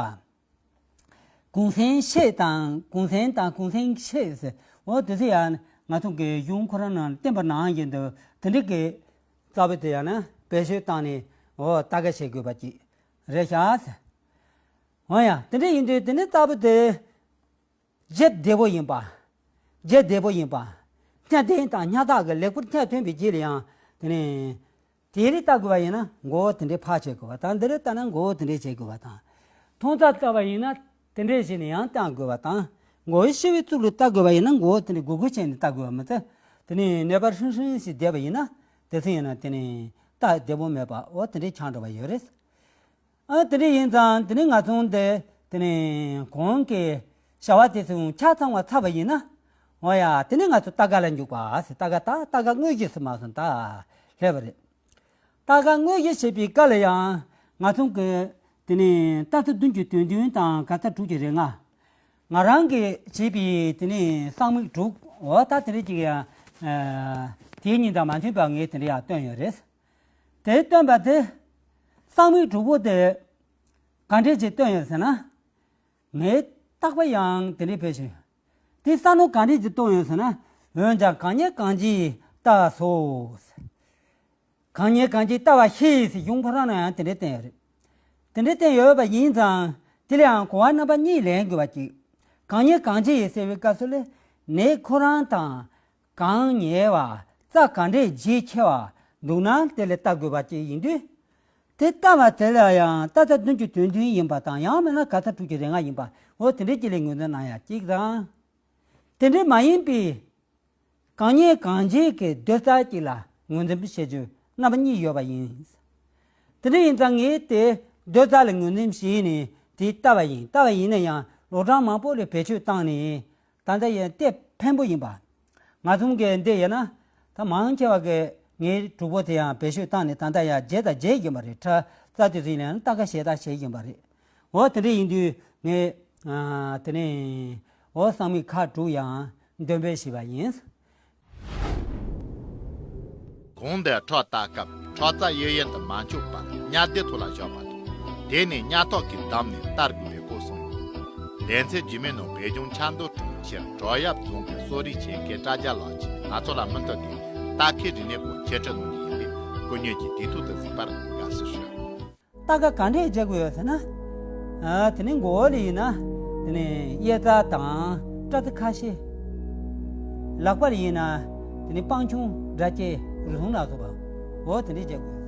གུང་སེང་ཤེས་དང་གུང་སེང་དང་གུང་སེང་ཤེས་ཟེར། འོ་དེ་ཚོ་ཡང་ང་ཚོ་གི་གཞུང་ཁོ་རང་ནང་བསྟན་པ་ནང་བཞིན་དུ་དེ་འདྲ་གི་རྩ་བུ་དེ་ཡང་ན་བེད་སྤྱོད་བཏང་ནས་འོ་ལྟ་ག་བྱེད་དགོས་པ་ཅིག་རེད་ཤག་ཟེར། འོ་ཡ་དེ་འདྲ་ཡིན་དུས་དེ་ནི་རྩ་བུ་དེ་བརྗེ་བདེ་པོ་ཡིན་པ། བརྗེ་བདེ་པོ་ཡིན་པ། གནས་བརྟན་དང་སྙ་ཐག་གི་ལེགས་པོར་གནས་ཐོན་པའི་རྗེས་ལ་ཡང་དེ་ནི། དེ་རིགས་ལྟ་དགོས་པ་ཡིན་ན་མགོ་བོ་དེ་འདྲའི་ཕར་བྱེད་དགོས་པ་དང་། འདི་རིགས་ལྟ་ན་མགོ་བོ་དེ་འདྲའི་བྱེད་དགོས་པ་དང་། མཐོང་རྩ་ལྟ་བ་ཡིན་ན་དེ་འདྲའི་བྱས་ནས་ཡང་བཏང་དགོས་པ་དང་། མགོ་བོའི་ཤི་བའི་གཙུག་ལུག་ལྟ་དགོས་པ་ཡིན་ན་མགོ་བོ་དེ་འདྲའི་སྒུར་སྒུར་བྱས་ནས་ལྟ་དགོས་པ་མ་ཚད། དེ་ནས་ནད་པ་ཧྲིང་ཧྲིང་ཞིག་བསྡད་པ་ཡིན་ན་དེ་ཚོ་ཡིན་ན་དེ་ནས་རྟགས་བདེ་པོ་མེད་པ་འོ་དེ་འདྲའི་ཆགས་འགྲོ་བ་ཡོད་རེད། ཨ་དེ་འདྲ་ཡིན་ཙང་དེ་ནས་ང་ཚོ་འདི་དེ་ནས་གོང་གི་བྱ་བ་དེ་ཚོ་ཆ་ཚང་བ་ཚར་བ་ཡིན་ན། འོ་ཡ་དེ་ནས་ང་ཚོ་ལྟ་ག་ལ་འཇུག་པ་ཟེར། ལྟ་ག་ད་ལྟ་ག་དངོས་གཞི་སུ་མ་སོང་ད་སླེབས་པ་རེད། ལྟ་ག་དངོས་གཞི་བྱེད་པའི་སྐབས་ལ་ཡང་ང་ཚོ་གི་དེ་ནས་ལྟ་ཚུལ་བདུན་གྱི་དོན་བདུན་དང་ག་ཚ་དྲུག་གི་རེ་ལྔ། ང་རང་གིས་བྱས་པའི་དེ་ནས་གསང་མིག་དྲུག་འོ་ད་དེ་འདྲ་ཅིག་ཡང་དེའི་ཉིན་དང་མ་མཐུན་པ་ངས་དེ་འདྲ་ཡང་བཏོན་ཡོད་རེད། དེ་སྟོན་པ་དེ། གསང་མིག་དྲུག་པོ་དེ། ག་འདྲས་ཅིག་སྟོན་ཡོད་ཟེར་ན། ངས་རྟག་པ་ཡང་དེ་འདྲས་བྱས་ཤིང་། དེ་བསམ་བློ་ག་འདྲས་ཅིག་གཏོང་ཡོད་ཟེར་ན། འོན་ཀྱང་གང་ཉིད་གང་ཇི་ལྟ་བ་སོ། གང་ཉིད་གང་ཇི་ལྟ་བ་ཤེས་ཟེར་གཞུང་ཁོ་རང་ན་ཡང་དེ་འདྲས་བསྟན་ཡོད་རེད། དེ་འདྲས་བསྟན་ཡོད་པ་ཡིན་ཙང་དེ་ལ་ཡང་གོ་བ་རྣམ་པ་གཉིས་ལེན་དགོས་པ་ཅིག་གང་ཉིད་གང་ཇི་ཟེར་བའི་སྐབས་སུ་ལ་ནད་ཁོ་རང་དང་། གང་ཉེ་བ། རྩ་ག་འདྲས་ལྗིད་ཆེ་བ་འདུག་ན་དེ་ལ་ལྟ་དགོས་པ་ཅིག་ཡིན་དུས། དེ་ལྟ་བ་དེ་ལ་ཡང་ལྟ་ཚུལ་བདུན་གྱི་དོན་བདུན་ཡིན་པ་དང་ཡང་མིན་ན་ག་ཚ་དྲུག་གི་རེ་ལྔ་ཡིན་པ་འོ་དེ་འདྲས་ཅིག་ལ་ངོས་འཛིན་གནང་ཡ་གཅིག་དང་། དེ་འདྲས་མ་ཡིན་པའི་གང་ཉིད་གང་ཇི་གི་སྡོད་རྩ་གཅིག་ལ་ངོས་འཛིན་བྱེད་རྒྱུ་རྣམ་པ་གཉིས་ཡོད་པ་ཡིན། དེ་འདྲ་ཡིན་ཙང་ངས་དེ་སྡོད་རྩ་ལ་ངོས་འཛིན་བྱས་ནས་དེ་ལྟ་བ་ཡིན། ལྟ་བ་ཡིན་ན་ཡང་ལོ་གྲངས་མང་པོ་ལ་བེད་སྤྱོད་བཏང་ནས་ད་ལྟ་ཡང་དེ་ཕན་པོ་ཡིན་པ། ང་ཚོ་གི་འདི་ཡིན་ན་ད་མང་ཆེ་བ་གི་ངའི་གྲོགས་པོ་དེ་ཡང་བེད་སྤྱོད་བཏང་ནས་ད་ལྟ་ཡང་བརྗེད་དང་བརྗེད་བཞིན་པ་རེད། ཁྲ་རྩ་དེ་ཚོ་ཡིན་ན་ཡང་ལྟ་ག་ཞེ་དྲག་བྱེད་བཞིན་པ་རེད། འོ་དེ་འདྲ་ཡིན་དུས་ངས་ཨ་དེ་ནས་འོ་གསང་མིག་ཁག་དྲུག་ཡང་འདོན་སྤེལ་བྱས་པ་ཡིན། གོང་དེ་ཁྲོ་བཏགས་སྐབས་ཁྲོ་རྩ་གཡས་གཡོན་དུ་མ་འཁྱུག་པར་གཉའ་སྡེ་ཐོག་ལ་བཞག་པ་དང་། དེ་ནས་གཉའ་ཐོག་གིས་བསྡམས་ནས་བལྟ་དགོས་པའི་སྐོར་གསུངས་ཡོད། སྡེ་ཚན་རྗེས་མའི་ནང་བོད་ལྗོངས་ཆབ་མདོ་གྲོང་ཁྱེར་བྲག་གཡབ་རྫོང་གི་གསོ་རིག་ཆེད་མཁས་བཀྲ་རྒྱ་ལགས་ཀྱིས་ང་ཚོ་ལ་མུ་མཐུད་དེ་རྟ་ཁའི་རིག་གནས་སྐོར་འཆད་ཁྲིད་གནང་རྒྱུ་ཡིན་པས་སྐུ་ཉིད་ཀྱིས་དུས་ཐོག་ཏུ་གཟིགས་པར་དགའ་བསུ་ཞུ། རྟ་ཁ་ག་འདྲས་རྒྱག་དགོས་ཡོད་ཟེར་ན། ཨ་དེ་ནི་མགོ་བོ་ལ་ཡིན་ན་དེ་ནི་གཡས་རྩ་དང་སྐྲ་རྩི་ཁ་ཤས། ལག་པ་ལ་ཡིན་ན་དེ་ནི་སྤང་ཆུང་སྒྲ་སྐྱེས་རུས་ཟུངས་ལ་སོགས་པ་འོ་དེ་འདྲས་རྒྱག་དགོས།